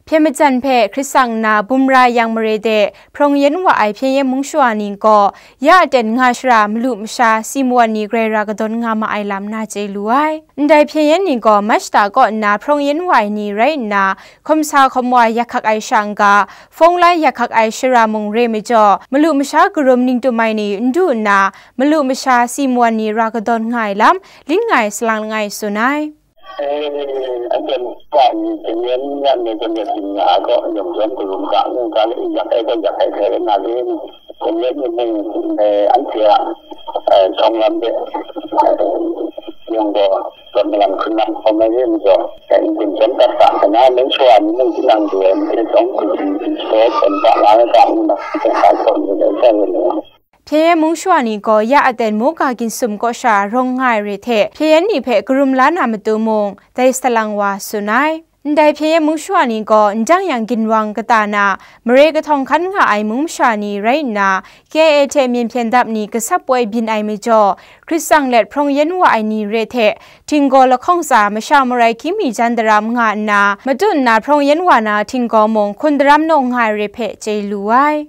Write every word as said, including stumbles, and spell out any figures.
Hpyen majan hpe hkrit sang nna bum ra yang mare de hprawng yen wa ai Hpyen Yen mung shawa ni gaw, ya aten nga shara malu masha si mawan ni grai ra kadawn nga ma ai lam na chye lu ai. Ndai Hpyen Yen ni gaw Mach ta kaw nna hprawng yen wa ai ni rai nna, hkawm sa hkawm wa yak hkak ai sha n-ga, fawng lai yak hkak ai shara mung re majaw, malu masha karum ningtum ai ni n du nna, malu masha si mawan ni ra kadawn nga ai lam, Lin Ngai salang langai tsun ai. Eh, anhte mung shawa ni, Hpyen Yen yan ni hpyen yen byin nga ai gaw, yawng zawn karum ga ngu ga le, yak ai gaw yak ai hkrai na le, Hpyen Yen ni mung, eh, anhte a, eh, shawng lam de, eh, yawng gaw, zawn malam hkun nang hkawm ai re majaw, eh, n-gun zawn dat ga, kaning mung shawa ni mung tinang du ai, anhte shawng karum, eh, hkawm ga nga ai ga ngu na, hkrai hkawm ni le, hkrai yen ni. Hpyen Yen mung shawa ni gaw ya aten Moga Ginsum kaw sha rawng nga ai re hte, Hpyen Yen ni hpe karum la na matu mung, dai salang wa tsun ai. Ndai Hpyen Yen mung shawa ni gaw, ndang yang ginwang kata na, mare kahtawng hkan nga ai mung masha ni rai nna, K I A hte myen hpyen dap ni gasap poi byin ai majaw, hkrit sang let hprawng yen wa ai ni re hte, htinggaw lahkawng tsa masha marai hkying mi jan daram nga nna, matut nna hprawng yen wa na htinggaw mung hkun daram naw nga ai re hpe chye lu ai.